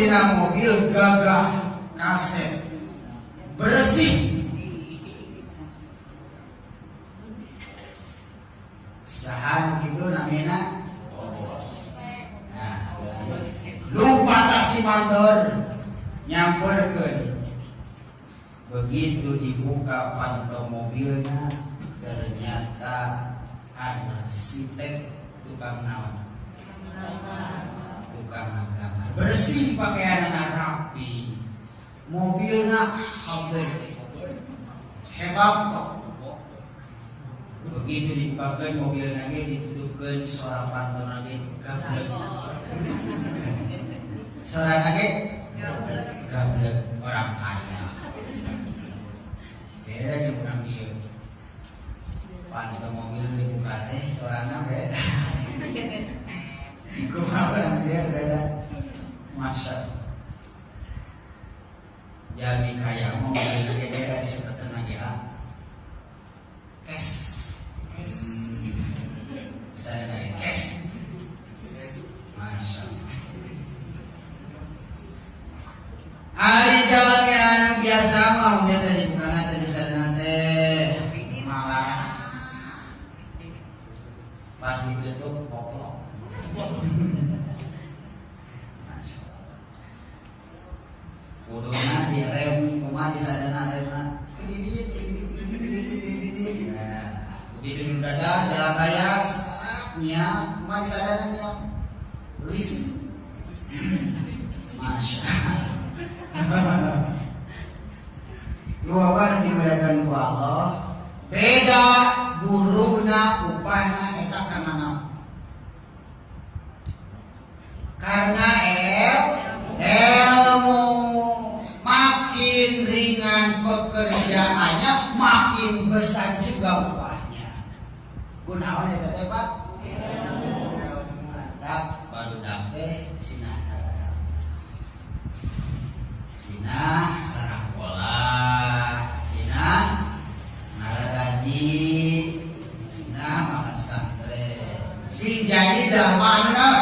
tina mobil gagah, kasep, bersih. Saha gitu namina? Nah, lupa si mandor nyamperkeun. Begitu dibuka panto mobilnya, ternyata arsitek, tukang naon, tukang agama. Bersih, pakaian rapi, mobilnya habis hebat kok. Begitu dibukakan mobil lagi, ditutupkan, suara panto lagi gablek, suara lagi gablek. Orang kaya beda jeung urang ieu. Panto mobil dibuka teh suarana beda. Kumaha urang ieu beda? Masa jalmi kaya mah mobil lagi beda, disebutkan lagi ah kes. Saya dari kes. Masya Allah. Ari jalan anu biasa mah mobil teh dibukana teh di sana teh malah pas ditutup koplok. Masya Allah. Kuduna direm kumaha, di sadana remna? Nah, begitu udah jalan raya nya kumaha di sadana nya? Listrik. Masya Allah. Dua dimuliakan ku Allah, beda buruhna, upahna eta karena naon? Karena ilmu. Makin ringan pekerjaannya, makin besar juga upahnya. Kunaon eta teh, Pak? Mantap, barudak teh sinah sinah sarakolah, sinah ngaragaji, sinah makan santren, sing jadi jalma anu naon?